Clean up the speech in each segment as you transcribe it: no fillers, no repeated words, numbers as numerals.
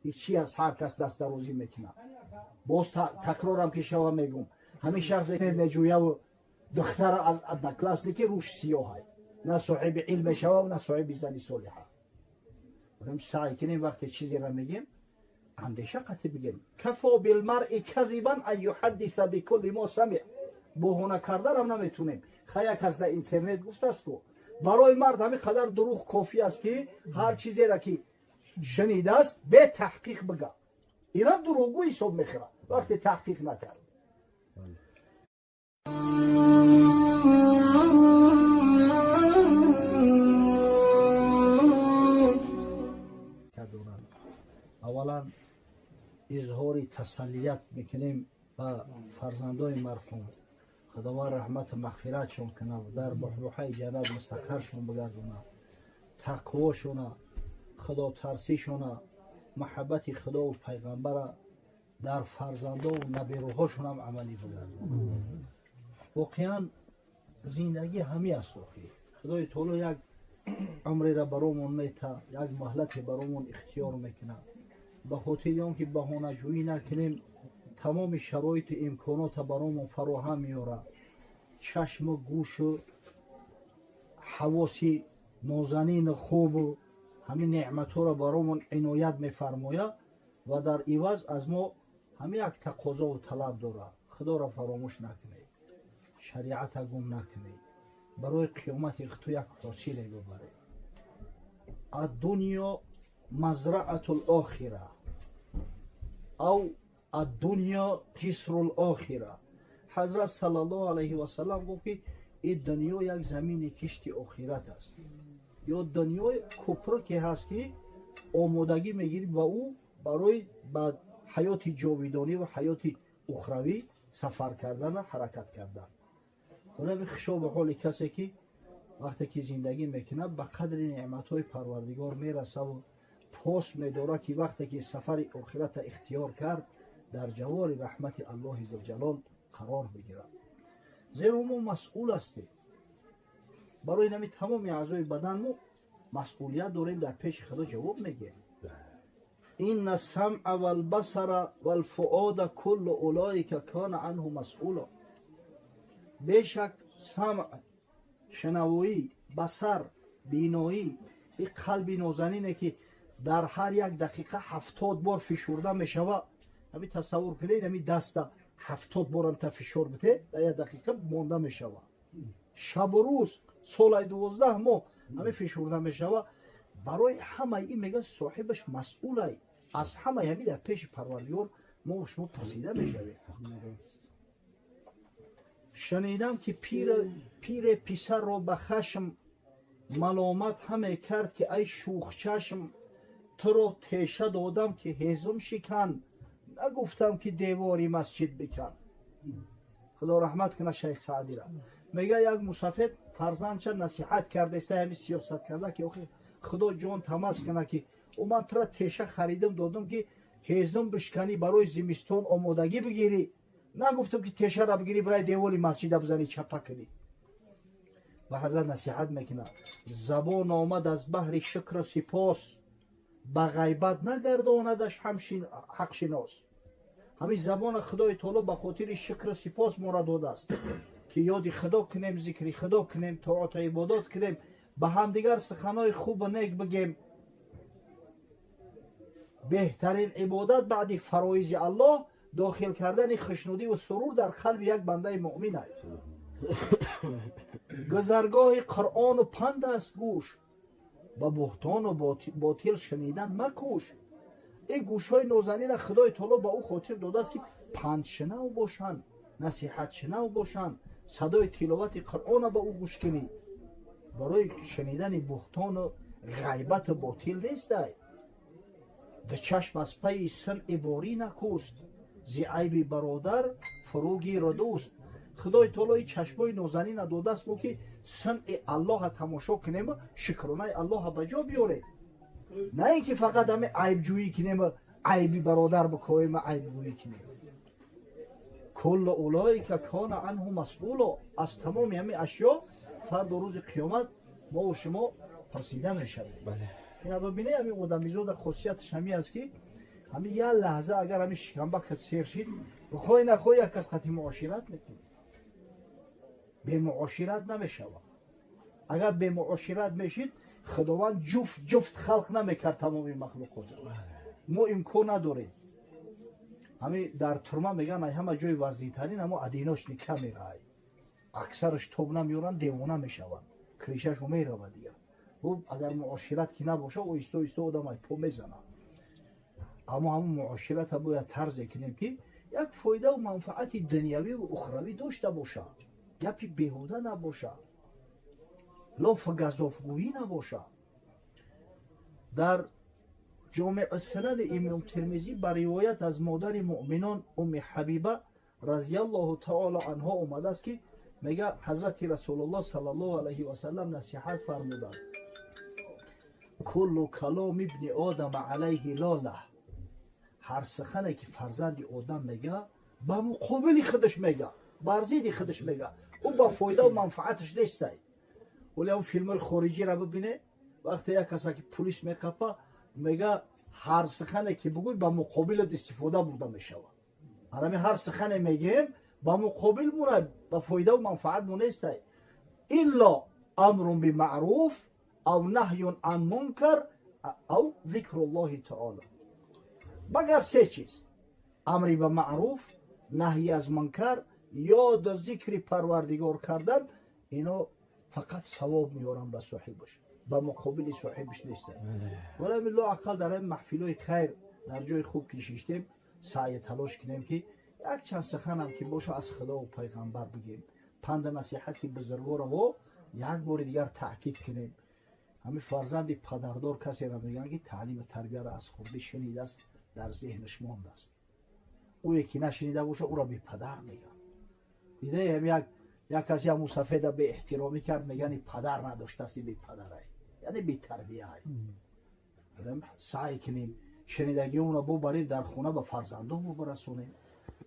Ҳечи аз ҳар кас дастдарозӣ мекунад. Боз такрорам ки шава мегум, ҳамин шахсе меҷӯяву духтара аз одноклассники рӯш сиёҳай, на соҳиби илм мешава, на соҳиби зани солиҳа. Саъй кунем, вақте чизеро мегем, андеша қатӣ бигем. كفى بالمرء كذبا أن يحدث بكل ما سمع. Баҳона карданам наметунем. Хая кас дар интернет гуфтааст ку, барои мард ҳамин қадар дурӯғ кофӣ аст, ки ҳар чизеро ки шунидааст, бетаҳқиқ бига. Инам дурӯғгӯ ҳисоб мехӯрад, вақте таҳқиқ накард. Аввалан изҳори тасаллият мекунем ба фарзандои марҳум. Худованд раҳмату мағфиратшон кунад, дар баҳбуҳаи ҷаннат мустақаршон бигардонад, тақвошона, худотарсишона, маҳаббати худову пайғамбара дар фарзандову наберуҳошонам амалӣ бигардонад. Воқеан, зиндагӣ ҳамин аст. Охи, Худои таоло як умреро баромон мета, як муҳлате баромон ихтиёр мекунад. Ба хотири он ки баҳонаҷӯӣ накунем, тамоми шароиту имконота баромон фароҳам меорад: чашму гӯшу ҳавоси нозанину хубу ҳамин неъматҳоро баромон иноят мефармояд ва дар иваз аз мо ҳамин як тақозову талаб дорад: Худоро фаромӯш накунед, шариата гум накунед, барои қиёмати ту як ҳосиле бибаред. الدنيا مزرعة الآخرة أو الدنيا جسر الآخرة. Ҳазрат صلى الله عليه وسلم гуфт, ки ин дунё як замини кишти охират аст ё дунёи кӯпруке ҳаст, ки омодагӣ мегирӣ ба ӯ барои ба ҳаёти ҷовидонӣ ва ҳаёти ухравӣ сафар кардан ва ҳаракат кардан. Онаби хишоби ҳоли касе, ки вақте ки зиндагӣ мекунад, ба қадри неъматҳои Парвардигор мерасаву пос медорад, ки вақте ки сафари охирата ихтиёр кард, дар ҷавори раҳмати Аллоҳи зулҷалол қарор бигирад. Зеро мо масъул ҳастем барои нами тамоми аъзои бадан. Мо масъулият дорем, дар пеши Худо ҷавоб мегӯем. إن السمع والبصر والفؤاد كل أولئك كان عنه مسئولا. Бешак, самъ, шунавоӣ, басар, биноӣ, и қалби нозанине, ки дар ҳар як дақиқа 70 бор фишурда мешава. Ҳами тасаввур кунед, ҳами даста 70 борам та фишор бите, дар як дақиқа монда мешава. Шабу рӯз, солаи 12 моҳ ҳами фишурда мешава. Барои ҳамаи ин, мега, соҳибаш масъулай. Аз ҳамаи ҳами дар пеши Парвардигор мо шумо пурсида мешавем. Шунидам, ки пире писарро ба хашм маломат ҳаме кард, ки ай шӯхчашм, туро теша додам, ки ҳезум шикан, нагуфтам, ки девори масҷид бикан. Худо раҳмат кунад шайх Саъдира. Мега, як мусафед фарзандча насиҳат кардаиста, ҳами сиёсат карда, ки охи, Худо ҷон тамаз кунад, ки ӯ ман тура теша харидам додам, ки ҳезум бишканӣ, барои зимистон омодагӣ бигирӣ, нагуфтам, ки тешара бигирӣ, барои девори масҷида бизанӣ, чапа кунӣ. Ва ҳазрат насиҳат мекунад: забон омад аз баҳри шукру сипос, ба ғайбат нагардонадаш ҳақшинос. Ҳамин забона Худои таоло ба хотири шукру сипос мора додааст, ки ёди Худо кунем, зикри Худо кунем, тоату ибодат кунем, ба ҳамдигар суханҳои хубу нек бигем. Беҳтарин ибодат баъди фароизи Аллоҳ дохил кардани хушнудӣ ва сурур дар қалби як бандаи муъмин аст. Гузаргоҳи Қуръону панд аст гӯш, ба буҳтону ботил шунидан макӯш. Ин гӯшҳои нозанина Худои таоло ба ӯ хотир додааст, ки пандшунав бошанд, насиҳатшунав бошанд, садои тиловати Қуръона ба ӯ гӯш кунӣ. Барои шунидани буҳтону ғайбату ботил нестай. Ду чашм аз пайи сунъи борӣ накӯст, зи айби бародар фурӯ гиру дӯст. Худои таоло ин чашмои нозанина додааст мо, ки сунъи Аллоҳа тамошо кунему шукронаи Аллоҳа ба ҷо биёрем, на ин ки фақат ҳами айбҷӯӣ кунему айби бародар бикоему айбгӯӣ кунем. كل أولئك كان عنه مسئولا. Аз тамоми ҳамин ашё фардо, рӯзи қиёмат, мо шумо пурсида мешавем. Ина бибинед, ҳамин одамизода хосияташ ҳамин аст, ки Ҳамин як лаҳза агар ҳамин шикамба сер шид, хоҳӣ нахоҳӣ, як кас қати муошират мекунӣ. Бемуошират намешавад. Агар бемуошират мешид, Худованд ҷуфт ҷуфт халқ намекард тамоми махлуқотро. Мо имкон надорем. Ҳамин дар турма меган, ай ҳама ҷои вазнинтарин ҳамо одиночный камера. Ай аксараш тоб намеёранд, девона мешаванд, крыша шу меравад дигар. Агар муошират ки набоша, оҳиста оҳиста одам ай по мезанад. Аммо ҳамун муоширата бояд тарзе кунем, ки як фоидаву манфаати дунявиву ухравӣ дошта бошад, гапи беҳуда набошад, лофу газофгӯӣ набошад. Дар Ҷомеъ Сунани Имом Термизӣ ба ривоят аз модари муъминон Умми Ҳабиба разиаллоҳу таоло анҳо омадааст, ки мега, ҳазрати Расулуллоҳ саллаллоҳу алайҳи васалам насиҳат фармуданд: «Куллу каломи ибни одама алайҳи лола». Ҳар сухане ки фарзанди одам мега, ба муқобили худаш мега, бар зидди худаш мега, ӯ ба фоидаву манфааташ нестай. Вале он филмҳои хориҷиро бибине, вақте як каса ки пулис меқапа, мега, ҳар сухане ки бугӯй, ба муқобилат истифода бурда мешавад. Ҳарами ҳар сухане мегӯем, ба муқобил муна, ба фоидаву манфаат мо нестай. «Илло амрун бимаъруф ав наҳюн ан мункар ав зикруллоҳи таоло». Магар се чиз: амри ба маъруф, наҳй аз мункар, ёду зикри Парвардигор кардан. Ино фақат савоб меоранд ба соҳибаш, ба муқобили соҳибаш нестанд. Вале лоақал дар ин маҳфилҳои хайр, дар ҷои хуб ки шиштем, саъю талош кунем, ки як чанд суханам ки боша, аз Худову пайғамбар бигем, панду насиҳати бузургворо як бори дигар таъкид кунем. Ҳамин фарзанди падардор касеро мегӯянд, ки таълиму тарбияро аз хурдӣ шунидааст, дар зеҳнаш мондааст. Ӯе ки нашунида боша, ӯро бепадар мегӯянд. Дидаем, як касе ҳам мусафеда беэҳтиромӣ кард, мегӯянд, падар надоштааст, бепадарай, яъне бетарбияй. Саъй кунем, шунидагиомро бубарем, дар хона ба фарзандонмо барасонем.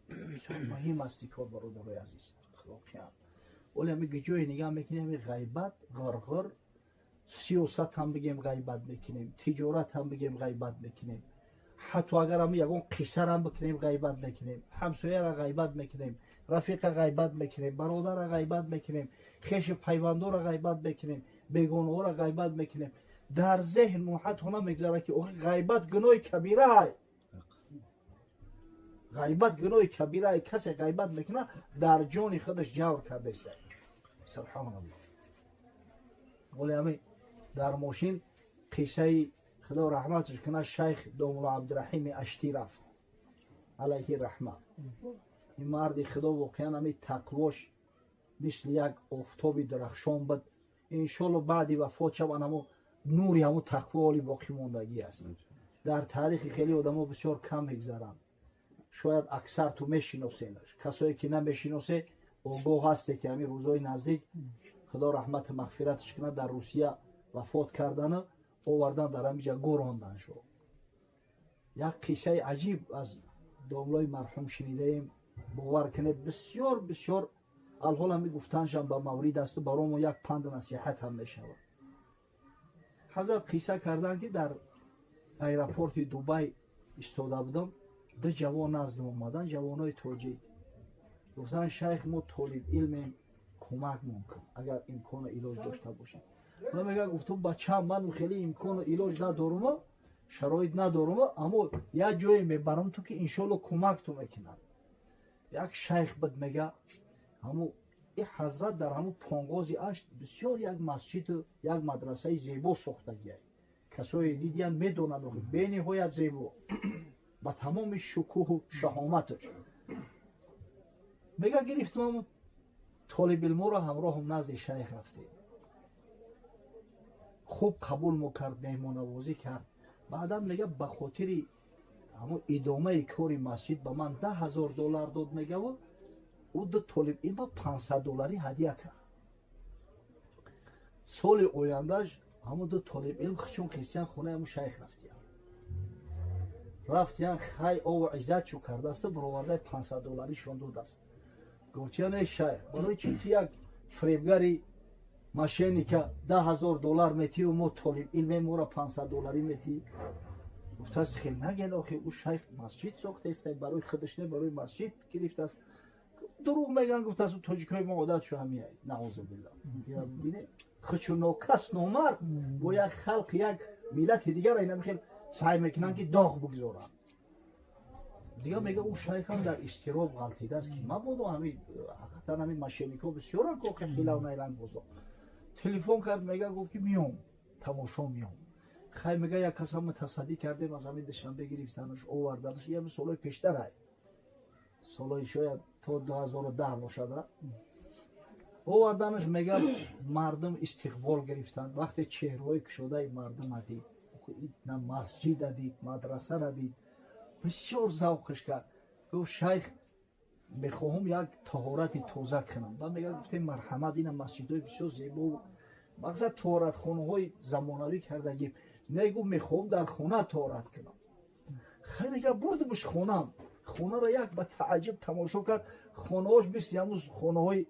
Бисёр муҳим аст ин кор, бародарои азиз, воқеан. Вале ҳами ҷое нигаҳ мекунем, ҳами ғайбат, ғирғир, сиёсат ҳам бигем, ғайбат мекунем, тиҷорат ҳам бигем, ғайбат мекунем, ҳатто агар ҳами ягон қиссарам бикунем, ғайбат мекунем, ҳамсояра ғайбат мекунем, рафиқа ғайбат мекунем, бародара ғайбат мекунем, хешу пайвандора ғайбат мекунем, бегонаҳоро ғайбат мекунем. Дар зеҳн мо ҳатто намегзарад, ки ғайбат гуноҳи кабираай. Ғайбат гуноҳи кабираай. Касе ғайбат мекунад, дар ҷони худаш ҷавр кардаиста. Субҳоналлоҳ. Вале ҳами дар мошин қиссаи, Худо раҳматаш кунад, шайх домулло Абдураҳими Аштӣ рафт, алайҳи раҳмат. Ин марди Худо воқеан ҳами тақвош мисли як офтоби дурахшон буд. Иншолло, баъди вафот шаван, ҳамо нури ҳамо тақво оли боқӣ мондагӣ аст. Дар таърихи хеле одамо бисёр кам мегзаранд. Шояд аксар ту мешиносенаш, касое ки намешиносе, огоҳ ҳасте, ки ҳамин рӯзҳои наздик, Худо раҳмату мағфираташ кунад, дар Русия вафот кардану овардан, дар ҳамиҷа гӯрондан шуд. Як қиссаи аҷиб аз домлои марҳум шунидаем. Бовар кунед, бисёр бисёр алҳол ҳами гуфтаншам ба маврид асту баромо як панду насиҳат ҳам мешавад. Ҳазрат қисса карданд, ки дар аэропорти Дубай истода будам, ду ҷавон наздим омаданд, ҷавонои тоҷик. Гуфтанд: «Шайх, мо толиб илмем, кӯмакмон кун, агар имкону илоҷ дошта бошем». Ман, мега, гуфтум: «Бачам, ман хеле имкону илоҷ надорумо, шароит надорумо, аммо як ҷое мебарам ту, ки иншолло кӯмакту мекунад». Як шайх буд, мега, ҳаму и ҳазрат дар ҳаму Понғози Ашт бисёр як масҷиду як мадрасаи зебо сохтагиай. Касое дидиян, медонанд, бениҳоят зебо, ба тамоми шукӯҳу шаҳоматаш. Мега, гирифтам толибилморо, ҳамроҳам назди шайх рафтем. Хуб қабул мо кард, меҳмонавозӣ кард. Баъдан, мега, ба хотири ҳамун идомаи кори масҷид ба ман 10 000 доллар дод, мегаву ӯ ду толиб илма 500 долларӣ ҳадя кард. Соли ояндаш ҳамун ду толиб илм чун христиан хонаи ҳамун шайх рафтиян. Рафтиян, хай, ову иззат чӯ кардааста, баровардаи 500 долларишон додааст. Гуфтиян: «Эй шайх, барои чи ту як фиребгари мошенника 10 000 доллар метиҳу мо толиб илме, моро 500 долларӣ метиҳӣ?» Гуфтааст, хел наген, охи ӯ шайх масҷид сохтааст, барои худаш не, барои масҷид гирифтааст. Дурӯғ меган, гуфтааст, тоҷикҳои мо одат шу ҳамия, наъузу биллаҳ. Бибине, хучу нокас, номард бо як халқ, як миллати дигар ина хел саъй мекунанд, ки доғ бигзоранд. Дигар мега, ӯ шайхам дар изтироб ғалтидааст, ки мабодо ҳами ҳақиқатан ҳамин мошенник ҳо бисёран, ки охи ҳилав найрангбозо. Телефон кард, мега, гуфт, ки миём тамошо, миём. Хай, мега, як касам мутасаддӣ кардем, аз ҳамин Душанбе гирифтанаш, оварданаш. Ями солҳои пештарай, солҳои шояд то 2010 бошада. Оварданаш, мега, мардум истиқбол гирифтанд. Вақте чеҳраҳои кушодаи мардума дид, на масҷида дид, мадрасара дид, бисёр завқш кард. Гуфт: «Шайх, мехоҳам як таҳорати тоза кунам». Ба мега, гуфтем: «Марҳамат, ина масҷидҳои бисёр зебо, мақсад таҳоратхонаҳои замонавӣ кардагим». Не, гуфт, мехоҳам дар хона таҳорат кунам. Хай, мега, бурдимш хонам. Хонаро як ба тааҷҷуб тамошо кард. Хонаҳош мисли ҳамун хонаҳои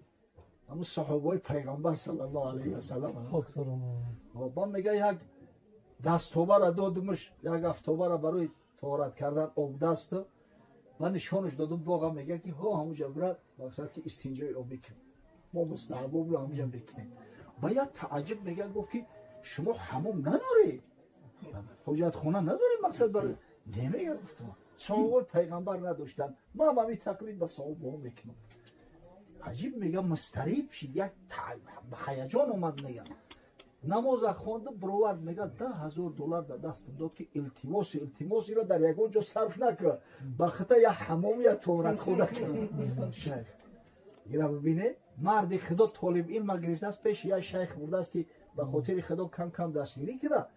ҳамун саҳобаҳои пайғамбар саллаллоҳу алайҳи васаллам. Ба мега, як дастобара додимш, як афтобара барои таҳорат кардан, обдасту ва нишонаш додум. Боға мега, ки ҳо, ҳамуҷа бирад, мақсад ки истинҷои обӣ кун, мо мустаҳабобро ҳамуҷа мекунем. Ба як тааҷҷуб, мега, гуфт, ки шумо ҳамом надоред, ҳоҷатхона надоред, мақсад барои не. Мега, гуфтам, саҳобаи пайғамбар надоштанд, ман ҳами тақлид ба саҳобаҳо мекунам. Аҷиб, мега, мустариб шид, як ба ҳаяҷон омад. Мега, намоза хонда бировард, мега, 10 000 доллар дар дастам дод, ки илтимосу илтимос, иро дар ягон ҷо сарф накун, ба хита як ҳамом, як таҳоратхона кун. Шайх, ира бибине, марди худо толиб илма гирифтааст, пеши як шайх бурдааст, ки ба хотири худо кам кам дастгирӣ кунад,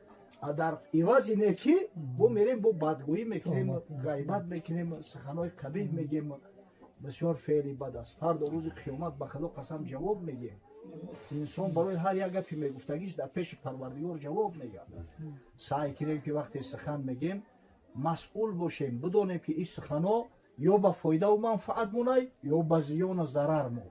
а дар ивази некӣ бо мерем, бо бадгӯӣ мекунем, ғайбат мекунем, суханҳои қабиҳ мегем. Бисёр феъли бад аст. Фардо, рӯзи қиёмат, ба худо қасам, ҷавоб мегем. Инсон барои ҳар як гапи мегуфтагиш дар пеши Парвардигор ҷавоб мегӯяд. Саъй кунем, ки вақте сухан мегем, масъул бошем, бидонем, ки ин суханҳо ё ба фоидаву манфаат монай, ё ба зиёну зарар мо.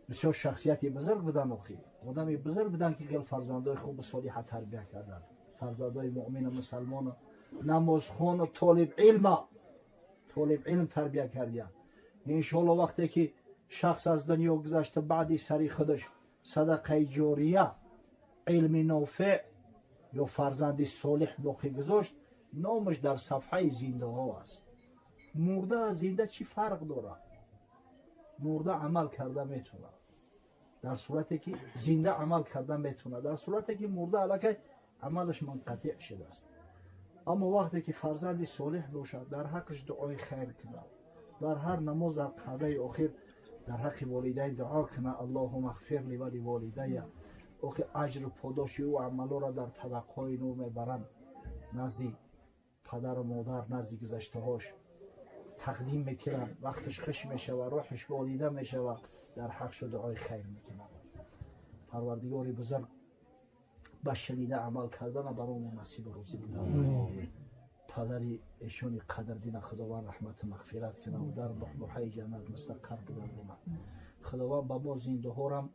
Бисёр шахсияти бузург будан, охи одами бузург буданд, ки хел фарзандои хубу солиҳа тарбия карданд, фарзандои муъмину мусалмону намозхону толибилма, толибилм тарбия кардиянд. Иншоалло, вақте ки шахс аз дунё гузашта, баъди сари худаш садақаи ҷория, илми нофеъ ё фарзанди солиҳ боқӣ гузошт, номаш дар сафҳаи зиндаҳо аст. Мурда аз зинда чӣ фарқ дорад? Мурда амал карда метавонад, дар сурате ки зинда амал карда метавонад, дар сурате ки мурда аллакай амалаш мунқатиъ шудааст. Аммо вақте ки фарзанди солиҳ бошад, дар ҳаққаш дуои хайр кунад, дар ҳар намоз, дар қаъдаи охир дар ҳаққи волидайн дуо кунад: «Аллоҳума ғфир ли ва ливолидая». Охи аҷру подоши ӯ амалҳоро дар табақҳои нур мебаранд, назди падару модар, назди гузаштаҳош тақдим мекунанд. Вақташ хуш мешавад, рӯҳаш болида мешавад, дар ҳақшу дуои хайр мекунанд. Парвардигори бузург ба шунида амал кардана баромо насибу рӯзӣ бидад. Падари эшони қадрдина Худованд раҳмату мағфират кунад, дар буҳбуҳаи ҷаннат мустақар бигардонад. Худованд ба мо зиндаҳорам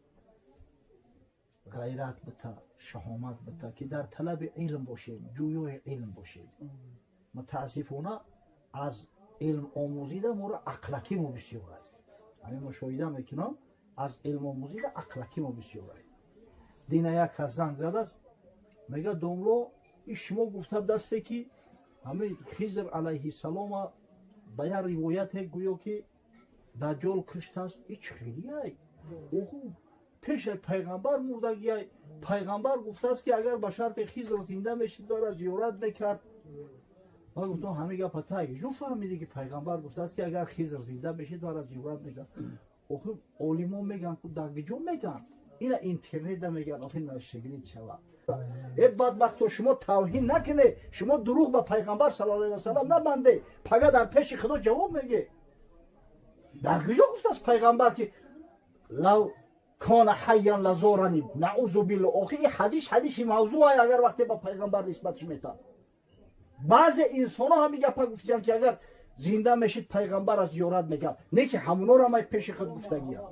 ғайрат бита, шаҳомат бита, ки дар талаби илм бошем, ҷӯёи илм бошем. Мутаассифона, аз илм омӯзида моро ақлакӣ мо бисёр аст. Ҳамин мушоҳида мекунам, аз илм омӯзида ақлакӣ мо бисёр аст. Дина як кас занг задааст, мега: «Домло, и шумо гуфта дасте, ки ҳамин Хизр алайҳиссалома ба як ривояте гӯё ки Даҷҷол куштааст. И чӣ хелияй? Оху пешаи пайғамбар мурдагияй. Пайғамбар гуфтааст, ки агар ба шарти Хизр зинда мешид, бара зиёрат мекард». Ма гуфтам: «Ҳамин гапа тай ҷо фаҳмидӣ, ки пайғамбар гуфтааст, ки агар Хизр зинда мешид, бара зиёрат мекард? Охи олимон мегӯянд ку, дар куҷо мегӯянд? Ина интернетда мегӯянд». Охи нашигрид шавад. Э бадбахто, шумо тавҳин накунед, шумо дурӯғ ба пайғамбар саллаллоҳу алайҳи васаллам набанде, пага дар пеши Худо ҷавоб меге. Дар куҷо гуфтааст пайғамбар, ки лав кона ҳайян лазорани? Наузу билло. Охи ин ҳадис ҳадиси мавзӯъ, агар вақте ба пайғамбар нисбатш метад. Баъзе инсонҳо ҳамин гапа гуфтиянд, ки агар зинда мешид, пайғамбар аз зиёрат мекард. Не ки ҳамунҳоро май пеши худ гуфтагиям.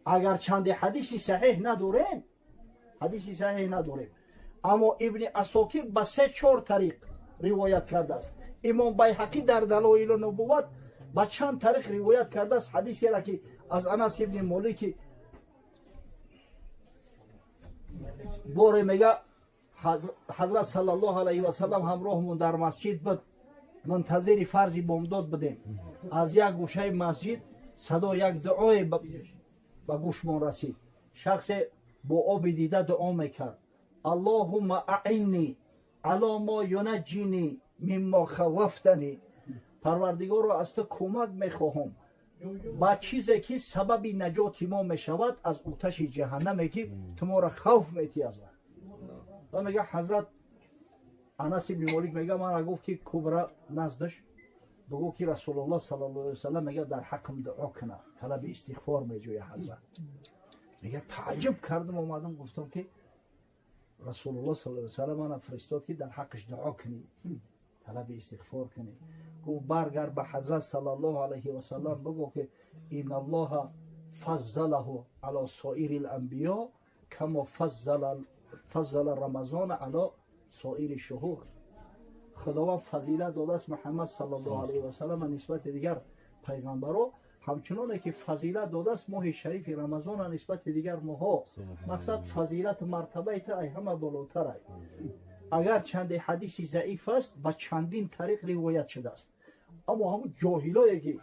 Агар чанде ҳадиси саҳеҳ надорем, ҳадиси саҳеҳ надорем, аммо Ибни Асокир ба се чор тариқ ривоят кардааст. Имом Байҳақӣ дар Далоилу Нубувват ба чанд тариқ ривоят кардааст ҳадисеро, ки аз Анас ибни Молики боре мега, ҳазрат саллаллоҳу алайҳи васаллам ҳамроҳмон дар масҷид буд, мунтазири фарзи бомдод будем. Аз як гӯшаи масҷид садо як дуое ба гӯшмон расид. Шахсе бо оби дида дуо мекард: «Аллоҳумма аинни ало мо юнаҷҷини миммо хавафтани». Парвардигоро, аз ту кӯмак мехоҳам ба чизе ки сабаби наҷоти мо мешавад аз оташи ҷаҳаннаме ки ту моро хавф метӣ аз он. Ва мега, ҳазрат Анас ибни Молик мега, мана гуфт ки кубра наздаш бигӯ ки Расулуллоҳ саллаллоҳу алайҳи васаллам мега дар ҳаққам дуо куна, талаби истиғфор меҷӯя. Ҳазрат мега, тааҷҷуб кардам, омадам, гуфтам ки Расулуллоҳ саллаллоҳу алайҳи васаллам мана фиристод ки дар ҳаққаш дуо кунӣ, талаби истиғфор кунӣ. Гуфт, баргард ба ҳазрат саллаллоҳу алайҳи васаллам бигӯ ки инналлоҳа фаззалаҳу ало соири ланбиё камо фаззала рамазона ало соири шуҳур. Худованд фазилат додааст Муҳаммад саллаллоҳу алайҳи васаллам нисбати дигар пайғамбаро, ҳамчуноне ки фазилат додааст моҳи шарифи Рамазона нисбати дигар моҳҳо. Мақсад, фазилату мартабаи ту ай ҳама болотарай. Агар чанде ҳадиси заиф аст, ба чандин тариқ ривоят шудааст. Аммо ҳамун ҷоҳилое ки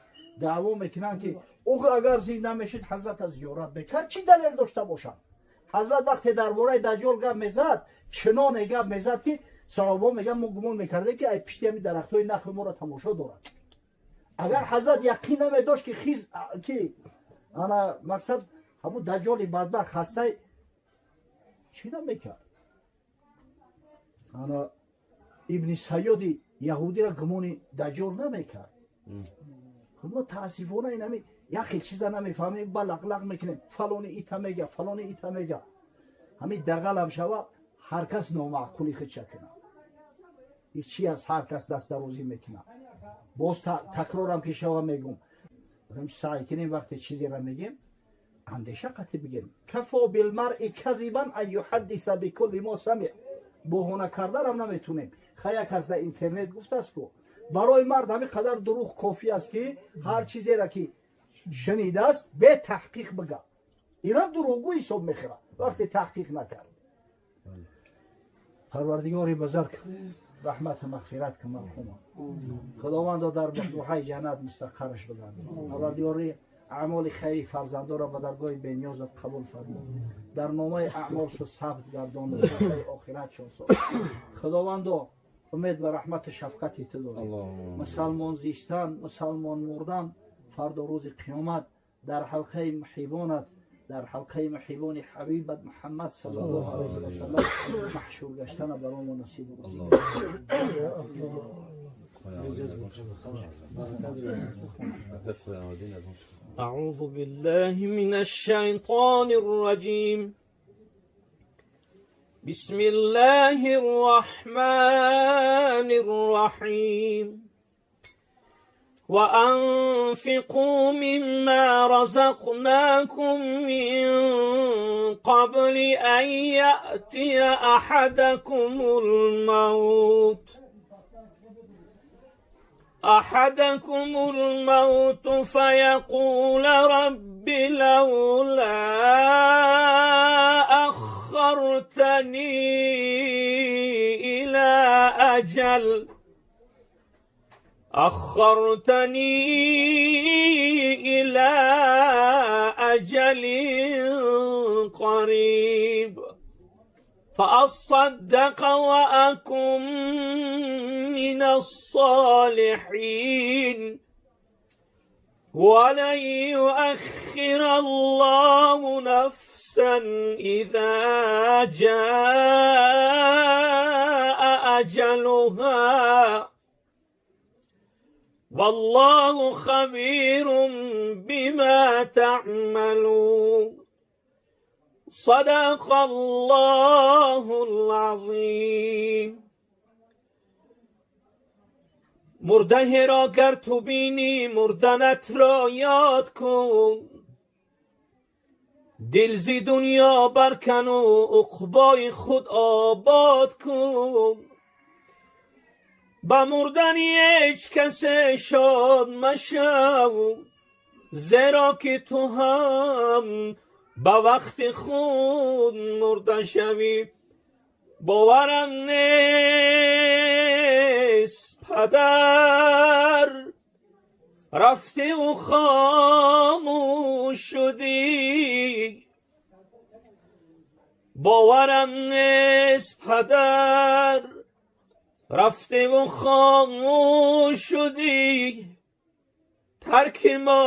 даъво мекунанд ки ӯ агар зинда мешид, ҳазрата зиёрат мекард, чӣ далел дошта бошанд? Ҳазрат вақте дар бораи Даҷҷол гап мезад, чуноне гап мезад ки саҳобаҳо мегӯянд, мо гумон мекардем ки ай пишти ҳами дарахтҳои нахли моро тамошо дорад. Агар ҳазрат яқин намедошт ки хиз ки ана мақсад ҳамун Даҷҷоли бадбахт ҳастай, чӣ намекард? Ана Ибни Сайёди яҳудиро гумони Даҷҷол намекард. Мо таассифона инами як хел чиза намефаҳмем, ба лақлақ мекунем, фалони ита мега, фалони ита мега. Ҳамин дағалам шава, ҳар кас номаъқули худша кунад. Чи аз ҳар кас дастдарозӣ мекунад. Боз такрорам ки шава мегум, саъй кунем, вақте чизеро мегем, андеша қатӣ бигем. Кафо билмаръи казибан ан юҳаддиса бикулли мо самиъ. Боҳона карданам наметунем. Хая кас дар интернет гуфтааст ку, барои мард ҳамин қадар дурӯғ кофӣ аст ки ҳар чизеро ки шунидааст, бетаҳқиқ бига. Инам дурӯғгӯ ҳисоб мехӯрад вақте таҳқиқ накард. Парвардигори бузург, раҳмату мағфират кун марҳума. Худовандо, дар баҳдуҳаи ҷаннат мустақарраш бигардон. Парвардигори, аъмоли хайри фарзандоро ба даргоҳи бениёзат қабул фармо, дар номаи аъмолшо сабт гардон, охиратшон соз. Худовандо, умед ба раҳмату шафқати ту дорем. Мусалмон зистан, мусалмон мурдан, фардо рӯзи қиёмат дар ҳалқаи муҳибонат, дар ҳалқаи муҳибони ҳабибат Муҳаммад саллаллоҳу алайҳи васаллам маҳшур гаштана баромо насибу рӯзӣ. أعوذ بالله من الشيطان الرجيم. بسم الله الرحمن الرحيم. وأنفقوا مما رزقناكم من قبل أن يأتي أحدكم الموت فيقول رب لولا أخرتني إلى أجل أخرتني إلى أجل قريب فأصدق وأكن من الصالحين. ولن يؤخر الله نفسا إذا جاء أجلها والله خبير بما تعملون. صدق الله العظيم. مرده را گر تو بینی، مردنت را یاد کن. دل زی دنیا برکن و عقبای خود آباد کن. Ба мурдани ҳеҷ касе шод машав, зеро ки ту ҳам ба вақти худ мурда шавӣ. Боварам нест, падар, рафтиву хомӯш шудӣ. Боварам нест, падар, рафтиву хомӯш шудӣ, тарки мо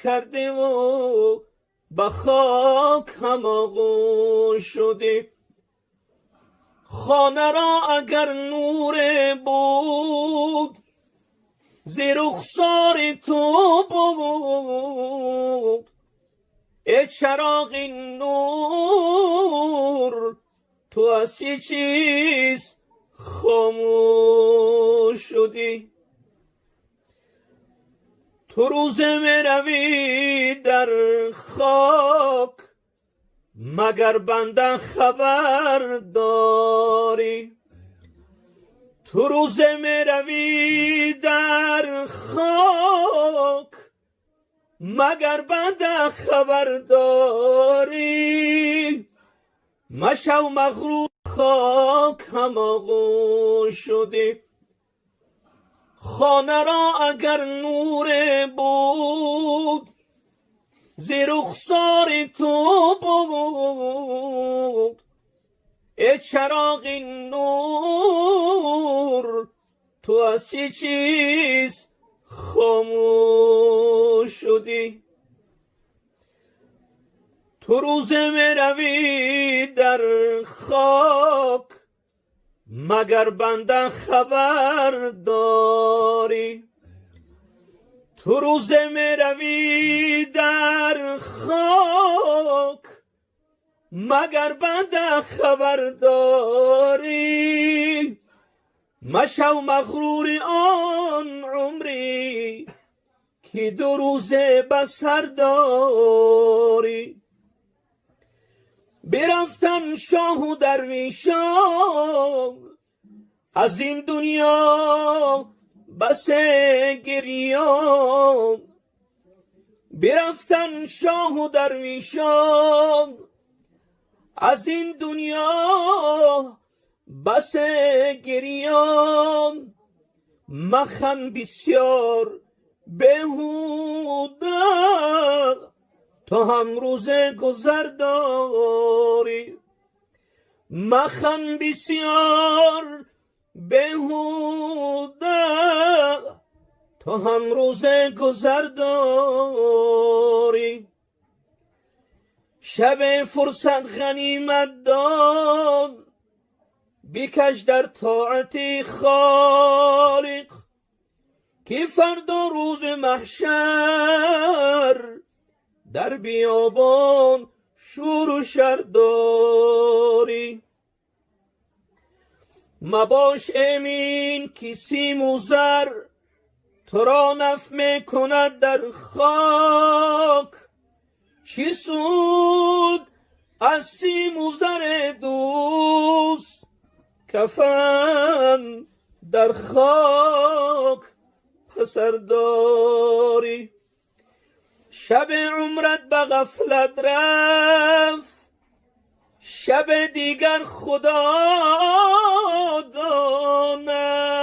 кардиву ба хок ҳамоғӯш шудӣ. Хонаро агар нуре буд, зи рухсори ту буд. Э чароғи нур, ту аз чӣ чиз хомӯш шудӣ? Ту рӯзе меравӣ дар хок, магар банда хабар дорӣ? Ту рӯзе меравӣ дар хок, магар банда хабар дорӣ? Машав мағрур, хок ҳамоғӯш шудӣ. Хонаро агар нуре буд, зи рухсори ту буд. Э чароғи нур, ту аз чӣ чиз хомӯш шудӣ? Ту рӯзе меравӣ дар хок, магар банда хабар дорӣ? Ту рӯзе меравӣ дар хок, магар банда хабар дорӣ? Машав мағрури он умрӣ, ки ду рӯзе ба сар дорӣ. Бирафтан шоҳу дарвешон аз ин дунё басе гирён. Бирафтан шоҳу дарвешон аз ин дунё басе гирён. Махан бисёр беҳуда, то ҳам рӯзе гузар дорӣ. Махан бисёр беҳуда, то ҳам рӯзе гузар дорӣ. Шабе фурсат ғанимат дон, бикаш дар тоати Холиқ, ки фардо рӯзи маҳшар дар биёбон шуру шар дорӣ. Мабош эмин, ки симу зар туро наф мекунад дар хок. Чӣ суд аз симу заре дӯст, кафан дар хок пасар дорӣ? Шаби умрат ба ғафлат рафт, шаби дигар Худо донад.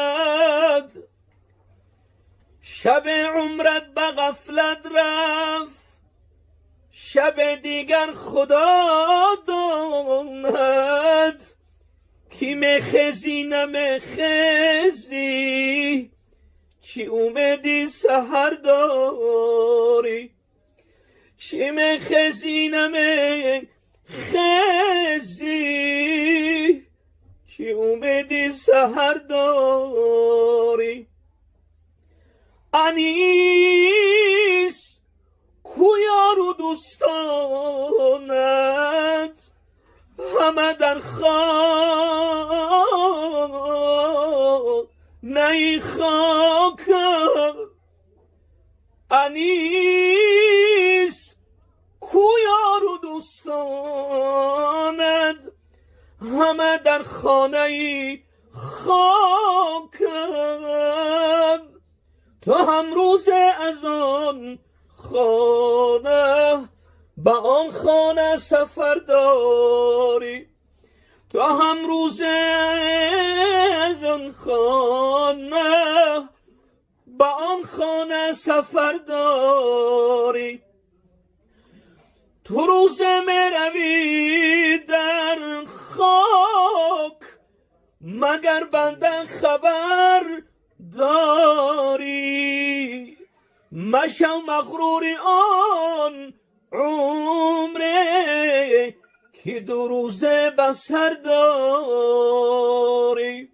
Шаби умрат ба ғафлат рафт, шаби дигар Худо донад. Ки мехезӣ, намехезӣ, чӣ умеди саҳар дорӣ? Чӣ мехезӣ, намехезӣ, чӣ умеди саҳар дорӣ? Анис ку ёру дӯстонат, ҳама дар хонаи хоканд. Анис ку ёру дӯстонат, ҳама дар хонаи خاکم، تو هم روز از آن خانه به آن خانه سفر داری، تو هم روز از آن خانه به آن خانه سفر داری. تو روز می در خاک، مگر بنده خبر داری؟ مشو مغرور آن عمره که دو روزه بسر داری.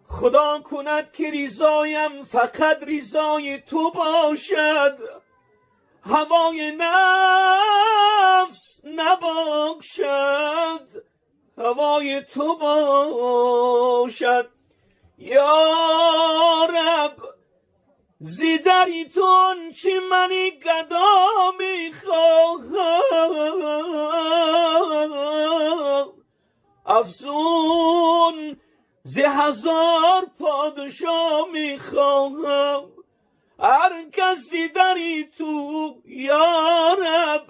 خدا کند که رضایم فقط رضای تو باشد، هوای نفس نباشد، هوای تو باشد. یا رب زی دری تو آنچه منی گدا میخواهم، افزون ز هزار پادشاه میخواهم. هر کسی دری تو یا رب،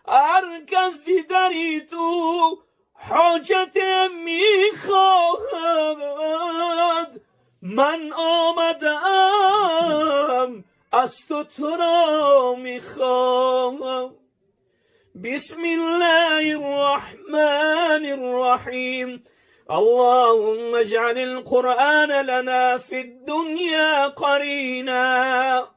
هر کسی دری تو حاجت میخواهد، من آمدم از تو تو را میخواهم. بسم الله الرحمن الرحیم. اللهم اجعل القرآن لنا في الدنيا قرينا،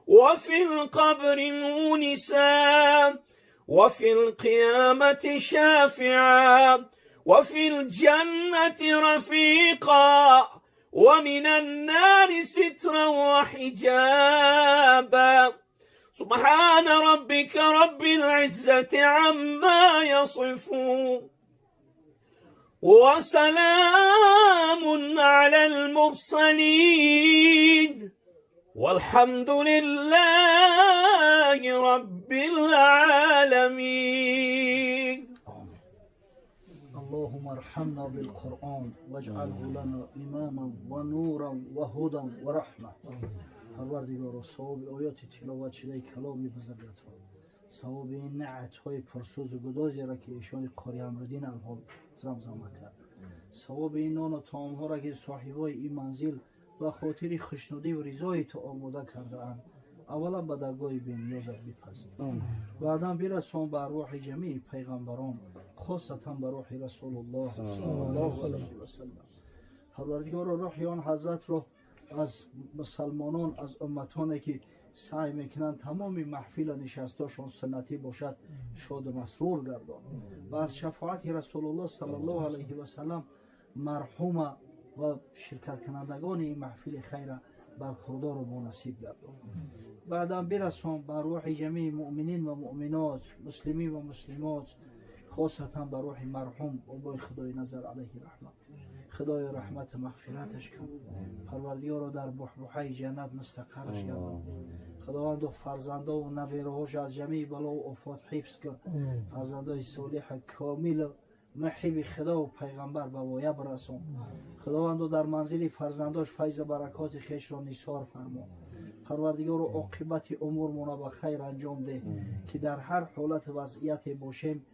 وفي القبر مونسا، وفي القيامة شافعا، وفي الجنة رفيقا، ومن النار سترا وحجابا. سبحان ربك رب العزة عما يصفون، وسلام على المرسلين، والحمد لله رب العالمين. اللهم ارحمنا بالقرآن واجعله لنا إماما ونورا وهدى ورحمة. پروردگارا، ثواب آیات تلاوت شده کلام بزرگت ها، ثواب این نعت های پرسوز و گدازی را که ایشان قاری امرالدین الحال زمزمه کرد، ثواب این نان و طعام ها را که صاحبای این منزل و خاطر خوشنودی و رضای تو آماده کرده اند، اولا به درگاه بینیازت بپذیر، بعدا برسان به ارواح جمیع پیغمبران، خاصتا به روح رسول الله صلی الله علیه و سلم. پروردگار، روح آن حضرت را از مسلمانان، از امتانه که سعی میکنند تمام محفل نشستاشون سنتی باشد، شاد و مسرور گردان و از شفاعت رسول الله صلی الله علیه و سلم مرحوم و شرکت کنندگان این محفل خیر برخوردار و مناسب گردان. بعدا برسان بر روح جمیع مؤمنین و مؤمنات، مسلمین و مسلمات، خاصتا بر روح مرحوم بابای خدای نظر علیه رحمت. خدای رحمت مغفرتش کن، پروردگارا در بحبوحه جنت مستقرش گردان. خداوند فرزندا و نبیرهاش از جمیع بلا و آفات حفظ کن. فرزندای صالح کامل محب خدا و پیغمبر به وایه برسان. خداوند در منزل فرزنداش فیض و برکات خویش را نثار فرما. پروردگار عاقبت امورمون به خیر انجام ده که در هر حالت وضعیت باشیم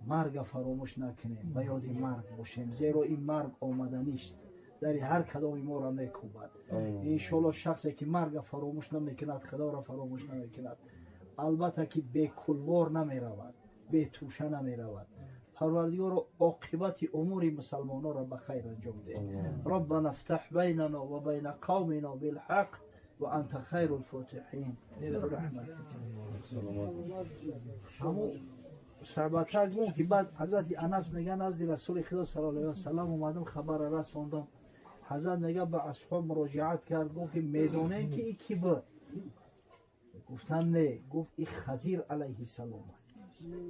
مرگ فراموش نکنیم، به یاد مرگ باشیم، زیرا این مرگ آمدنی است، در هر کدام ما را میکوبد. انشالله شخصی که مرگ فراموش نمیکند خدا را فراموش نمیکند، البته که به کلوار نمیرود، به توشه نمیرود. پروردگار عاقبت امور مسلمانان را به خیر انجام ده. ربنا افتح بیننا و بین قومنا بالحق و انت خیر الفاتحین برحمتک. همو صحبتک گفت که بعد حضرت انس میگه نزد رسول خدا صلی الله علیه و سلم اومدم، خبر رساندم. حضرت میگه به اصحاب مراجعت کرد، گفت که میدونین که این کی بود؟ گفتن نه. گفت این خضیر علیه السلام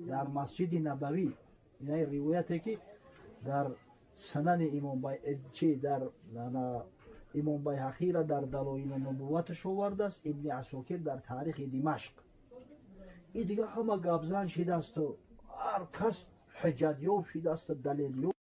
در مسجد نبوی. این روایته که در سنن امام چی در امام بیهقی را در دلایل نبوتش آورده است، ابن عساکر در تاریخ دمشق. این دیگه همه گبزن شده است و هر کس حجت یاب شده است و دلیل یاب.